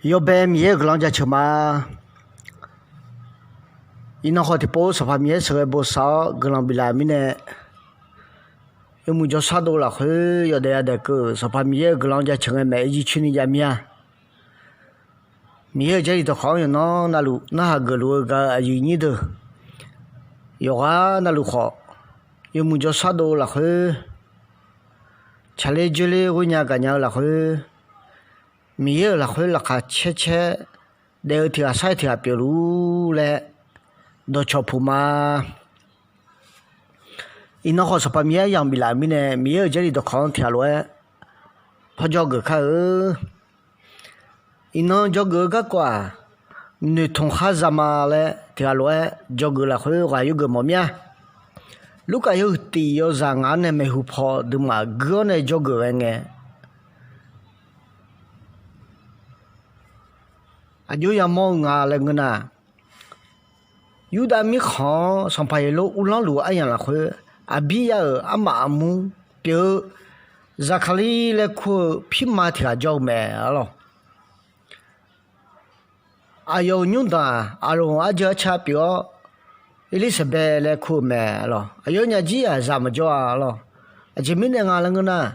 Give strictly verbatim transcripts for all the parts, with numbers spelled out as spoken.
Yawbae Miqyaer-euq guiqlanq jaceuq ma. Iqnan khawf tiqpov Sanqpaq Miqyaer sheuqghae bosav-awr guiqlanq biflaf-euq mirnae, yawmuiq jawrshar dov lafkhoer yawdaef yadaef keuv-euq Sanqpaq Miqyaer-euq guiqlanq jaceuq ngae maeq-aer jircoer ni jav mir-a. Miqyaer-euq Jarlif dawqkawq-anr yawqnan navluf narhaq geufluf-eu gaq-eu aqyuif nyir deuq, yawqghaq navluf khawf, yawmuiq jawrshar dov lafkhoer, tsaqler dzoerler ghoer nya gaqnya-eu lafkhoer, Miqyaer-euq lafkhoer laqkhaq caer caer daef-eu tiq ghaq sar-eu tiq ghaq pyeufluf-ur laer dawqcawq puq ma. Iqnan khawf Sanqpaq Miqyaer aryamq biflaf-euq mirnae, Miqyaer-euq Jarlif dawqkawq-anr tiq ghaq lof-aer parjawr geuf kar-eu. Iqnan dzawgeuf-eu garkawv-aq, noeqtmq khar zama laer tiq ghaq lof-aer dzawgeuf lafkhoer ghaq yawgeuf mawf mir-a. Lurkaf yawhuiq tiq yawzaq ngaq-anr nae maeqhu paw duimaf guir-awr nae dzawgeuf ghae ngae, aqjox yamawr-eu nga laer ngeur nar, Yurdav mirkhanq-anr Sanqpaq Yeqlof uvlanr luf-eu aryamq lafkhoer, Aqbiryav-euq armaf armur pyeuf-eu Zaqkaqlir laer kur-eu pirma tiq ghaq jawr-eu mae arlawr. Aqyawf-euq nymrdanq-aq, Aqloq-anr arjeuq arca pyeuf-awr, Erlirsaqbaev laer kur-eu mae arlawr. Aqyawfnyaf jir-aq zaq maqjawr-a arlawr. Aqjeq mirnae nga laer ngeur nar,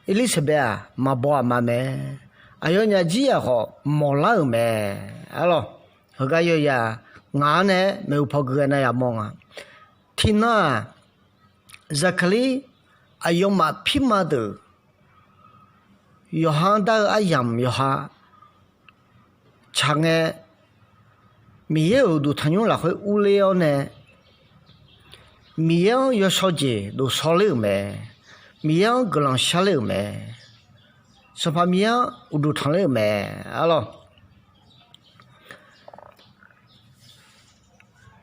Erlirsaqbaev-aq maqbaw aqma mae. Aqyawfnyaf jir-aq khawf mawqlar-euq mae arlawr. Heugar yawya ngaq-anr nae maeqhu paw gui ghae nar yamawr nga. Tiqnan-aq, Zaqkaqlir aqyawfmaf pirma deuq yawqha-anr dar-eu aryamq yawqha tsaq ngae, Miqyaer-euq uqduq tanqnymr lafkhoer urler-awr nae, Miqyaer-anr yawshawr jeq dofshawr ler-euq mae. Miqyaer-anr guiqlanq sharler-euq mae. Sanqpaq Miqyaer-anr uqduq tanqler-euq mae arlawr.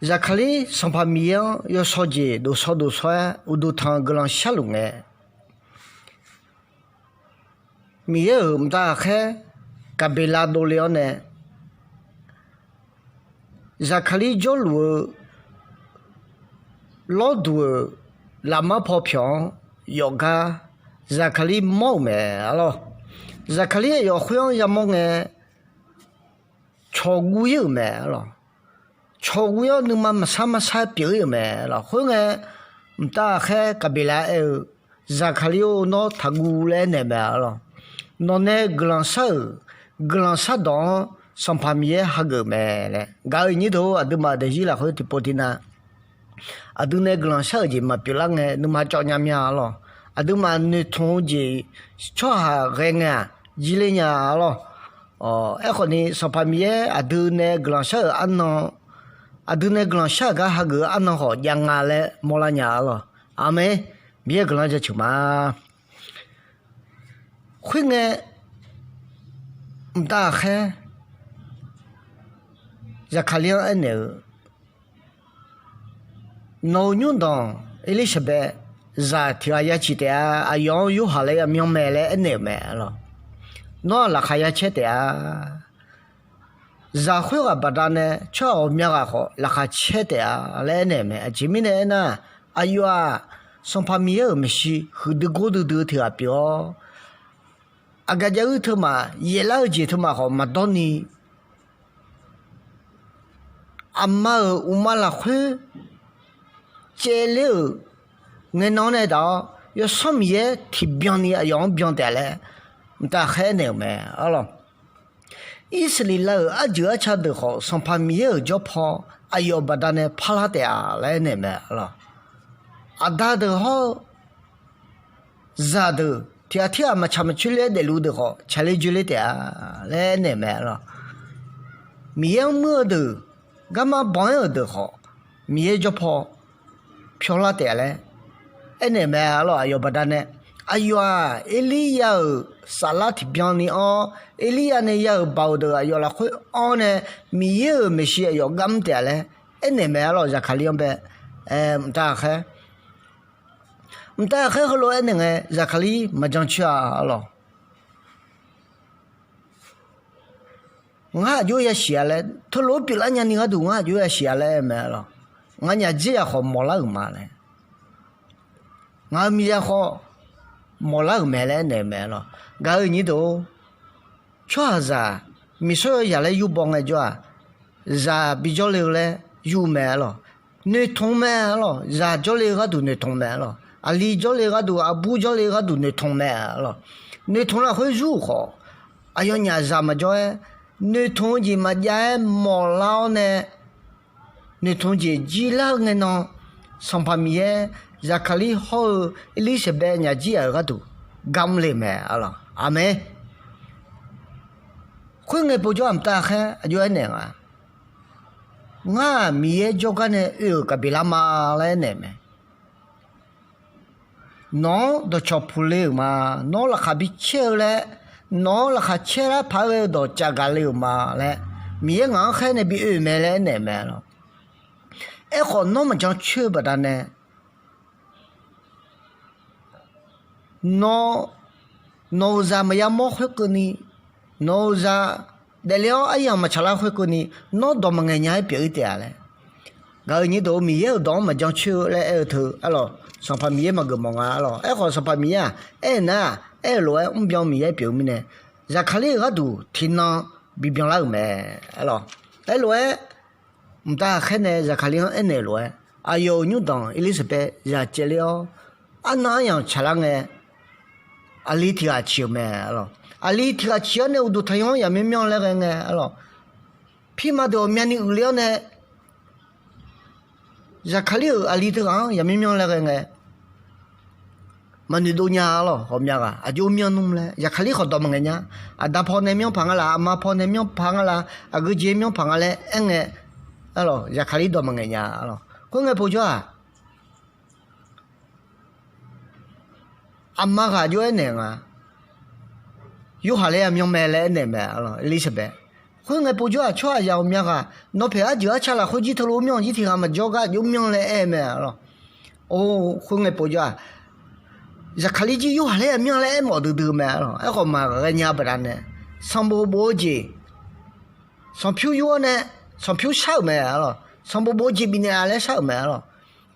Zaqkaqlir Sanqpaq Miqyaer-anr yawshawr jeq dofshawr dofshawr-aer uqduq tanq-eu guiqlanq sharluf ngae, Miqyaer-euq mqtav ghaqkhaer Gaqbeqlav dovle-awr nae, Zaqkaqlir jawrluf-eu lawrduq-euq lafmar paw pyawq-anr yawfgar Zaqkaqlir mawr-euq mae arlawr. Zaqkaqlir aqyawf khoer-anr yamawr ngae, cawq guv ir-euq mae arlawr. Cawq guv ir-awr nuima maqsar maqsar pyeuf ir-euq mae arlawr. Khoerngae, mqtav ghaqkhaer Gaqbeqlav aer-eu, Zaqkaqlir-or, nawr taqguv laer aernaeq mae arlawr. Nawq nae guiqlanq shar-euq guiqlanq shardawq-anr Sanqpaq Miqyaer hageuf mae laer gaq-eu nyir deuq-or, aqduimaf-euq daefzir lafkhoer tiqpov tiqnav aqdui nae guiqlanq shar-euq jeq maqpyeuf lar ngae nuima cawv nya mya arlawr. Aqduimaf noeqtmq-eu jeq tsawrhaq ghae ngae-aq jirler nya arlawr. Aerkhawf ni Sanqpaq Miqyaer aqdui nae guiqlanq shar-euq arnan, aqdui nae guiqlanq shar-euq gar hageuf-eu arnan khawf jav nga laer mawrlar nya arlawr. Aqmeq. Miqyaer guiqlanq jaceuq ma. Khoerngae, mqtav ghaqkhaer Zaqkaqlir-anr aernaeq-eu, nawq-euq nymrdanq Erlirsaqbaev zaq tiq ghaq ya ciq taef-a. Aqyawf-anr Yorhaq laer yamyanr mae laer aernaeq-euq mae arlawr. Nawr-aq laqkhaq ya caer taef-a. Zaq khoerghaq baqdanae tsawrhaq ghawqmya ghaq khawf laqkhaq caer taef-a laer aernaeq-euq mae. Aqjeq mirnae aernar, aqyawf-aq Sanqpaq Miqyaer-euq maeqshi huiqdui gordui dui-eu tiq ghaq pyeuf-awr, aqgaf jav uir teumaf yaeflar-eu jeq teumaf khawf maqdawr ni, aqma-euq uqma lafkhoer caevler-euq ngaenan-anr nae daq-awr, Yawsanr Miqyaer tiqbyan ni aqyawf-anr byan taef-a laer mqtav ghaqkhaer aernaeq-euq mae arlawr. Irsaqleqlav-euq arjeuq arca deuq khawf, Sanqpaq Miqyaer-euq jawrpaw aqyawf baqdanae parlar taef-a laer aernaeq mae arlawr. Aqda deuq hawr-eu zaqdeuq tiq ghaq tirghaq maqtsaq maqcoer ler-aer daefluf deuq khawf, tsaqler dzoerler taef-a laer aernaeq mae arlawr. Miqyaer-anr muir-eu deuq, garma banq-aer-euq deuq khawf, Miqyaer jawrpaw pyawrlar taef-a laer aernaeq mae arlawr. Aqyawf baqdanae, aqyawf-aq Erliryav-euq saflar tiqbyan ni-anr, Erliryav nae ya-euq baoq deuq aqyawf lafkhoer anr nae, Miqyaer-euq maeqshi aqyawf gar mr taef-a laer aernaeq mae arlawr. Zaqkaqlir-anr bae, mqtav ghaqkhaer mqtav ghaqkhaer heulof-aer aernaeq ngae, Zaqkaqlir maqjan coer-a arlawr. Ngar aqjox yasiq-a laer, teulof-aer pyeuflar nyani gharduq ngar aqjox yasiq-a laer aer mae arlawr. Nganyaf jir-aq khawf mawqlar-euq ma laer, ngaq-euq miqzaq khawf mawqlar-euq mae laer aernaeq-eu mae arlawr. Gaq-eu nyir deuq-or, tsawrhaqzaq miqsawr yawzaq laer yurbaw ngaejawr-aq, zaq bijawr le-eu laer yur mae arlawq. Noeqtmq mae arlawq. Zaq jawrle-eu gharduq noeqtmq mae arlawq. Aqli jawrle-eu gharduq, aqbur jawrle-eu gharduq noeqtmq mae arlawq. Noeqtmq lafkhoer yur-euq khawf, aqyawfnyaf zaq maqjawr-aer, noeqtmq-eu jeq maqjav-aer mawflar-awr nae, noeqtmq jeq jirlar-eu ngae nan, Sanqpaq Miqyaer Zaqkaqlir hawr-eu Erlirsaqbaev nyaf jir yaf-euq gharduq garmr le-euq mae arlawq. Aqmeq. Khoerngae povjawr-aq mqtav khaer aqjox-aer naeq nga. Ngar-aq Miqyaer jawrgar nae oe-euq gaqbeq lar ma laer aernaeq mae. Nawq-anr dawqcawq puq le-euq ma. Nawr laqkhaq bi caer-eu laer, nawq-anr laqkhaq caer lar paq-aer ghae-eu dawq caf gaq le-euq ma laer, Miqyaer ngaq-anr khaer nae bi oe-euq mae laer aernaeq mae arlawq. Aerkhawf nawr maqjan coer-eu baqdanae, nawr, nawq-euq zaq maqya mawr khoerkeuvni, nawq-euq zaq daefle-awr aryamq maqtsaqlar khoerkeuvni, nawr dawq maqngaeq nya-aer pyeuf-ir taef-a laer. Gaq-euq nyir deuq-eu Miqyaer-euq dawq-anr maqjan coer-eu laer aer-eu teu arlawq, Sanqpaq Miqyaer maqgeuf mawf nga arlawq. Aerkhawf Sanqpaq Miqyaer-aq aer-eu nar-aq, aer-eu lof-aer mrbyan Miqyaer pyeuf-eu mirnae, Zaqkaqlir-euq gharduq tiqnan bibyanlar-euq mae arlawq. Aerlof-aer mqtav khaer nae Zaqkaqlir-anr aernaeq lof-aer, aqyawf-euq nymrdanq Erlirsaqbaev zaq caevler-awr, arnan aryamq tsaqlar ngae, aqli tiq ghaq ciq-euq mae arlawq. Aqli tiq ghaq ciq-awr nae uqduq taqyanr-anr yaqmyanr myanr laer ghae ngae arlawq. Pirma deuq ghawqmyani uiqler-awr nae, Zaqkaqlir-euq aqli teughaq-anr yaqmyanr myanr laer ghae ngae, maqnoeq dov nya arlawq. Ghawqmya ghaq aqjox myanr nmr laer Zaqkaqlir khawf dawq maqngaeq nya. Aqda paw nae myanr paq nga laf, aqma paw nae myanr paq nga laf, aqgeujeq myanr paq nga laer aer ngae arlawq, Zaqkaqlir dawq maqngaeq nya arlawq. Khoerngae povjawr-aq, aqma ghaq aqjox-aer naeq nga. Yorhaq laer yamyanr mae laer aernaeq mae arlawq, Erlirsaqbaev. Khoerngae povjawr-aq, tsawrhaqzaq ghawqmya ghaq nawq paeq arjeuq arca lafkhoer jir teulof myanr, jir tiq ghaq maqjawr gar aqjox myanr laer aer mae arlawq. Or, khoerngae povjawr-aq, Zaqkaqlir jir Yorhaq laer yamyanr laer aermawf duidui-eu mae arlawq. Aerkhawf maqghae nya baqdanae, sanqbof bof-eu jeq, sanqpyur yur-awr nae, sanqpyur shar-euq mae arlawq. Sanqbof bof-eu jeq bifnaeq-a laer shar-euq mae arlawq.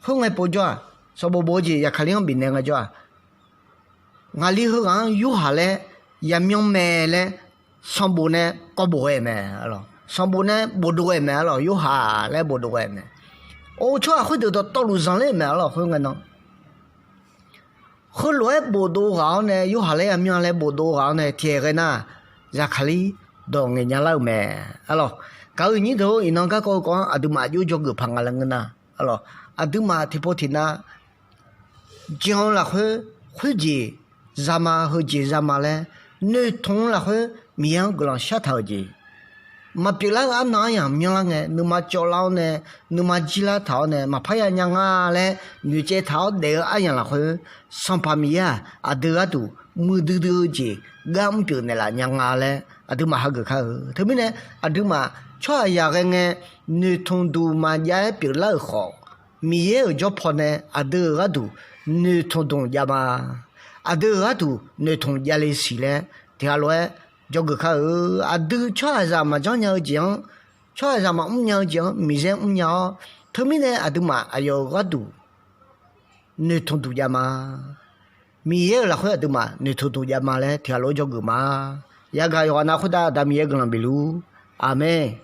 Khoerngae povjawr-aq, sanqbof bof-eu jeq Zaqkaqlir-anr bifnaeq ngaejawr-aq, ngaqli heughaq-anr Yorhaq laer yamyanr mae laer sanqbof nae kawv bof ghae mae arlawq. Sanqbof nae bofdov ghae mae arlawq. Yorhaq laer bofdov ghae mae. Or, tsawrhaq khoerdeuq dawqtawvluf zanqler-euq mae arlawq. Khoerngae nan heulof-aer bofdov ghaq-awr nae, Yorhaq laer yamyanr laer bofdov ghaq-awr nae tiqaer ghae nar, Zaqkaqlir dawq ngaeq nya lar-euq mae arlawq. Gaq-euq nyir deuq-or, iqnan garkawv-eu kawv-anr aqduimaf aqjox dzawgeuf paq nga laer ngeur nar arlawq, aqduimaf tiqpov tiqnav jan-eu lafkhoer, khoerjeq zama heujeq zama laer noeqtmq-eu lafkhoer Miqyaer-anr guiqlanq shartaq-euq jeq, maqpyeuflar-eu arnan aryamq myanrlar ngae, nuima cawvlar-awr nae, nuima jirlar taq-awr nae maqpar ya nya nga laer noeqcaev taq-awr daef-eu aryamq lafkhoer, Sanqpaq Miqyaer-aq aqdui gharduq muiqdui dui-eu jeq gar mrpyeuf naeqlaf nya nga laer aqduimaf hageuf kar-eu. Teumirnae aqduimaf tsawrhaqzaq ghae ngae noeqtmq duq maqjav-aer pyeuflar-euq khawf, Miqyaer-euq jawr pawnae aqdui-euq gharduq noeqtmq dmq jav ma. Aqdui-euq gharduq noeqtmq javle siq laer tiqghaq lof-aer dzawgeuf kar-eu. Aqdui tsawrhaqzaq maqjanr nya-eu jeq-anr, tsawrhaqzaq maqmr nya-eu jeq-anr Miqyaer mrnya-awr, teumirnae aqduimaf aqyawf-euq gharduq noeqtmq duq jav ma. Miqyaer-euq lafkhoer aqduimaf noeqtmq duq jav ma laer tiqghaq lof-aer dzawgeuf ma. Yagaq yawqghaq nav khoertav Aqda Miqyaer guiqlanq bifluf-ur. Aqmeq.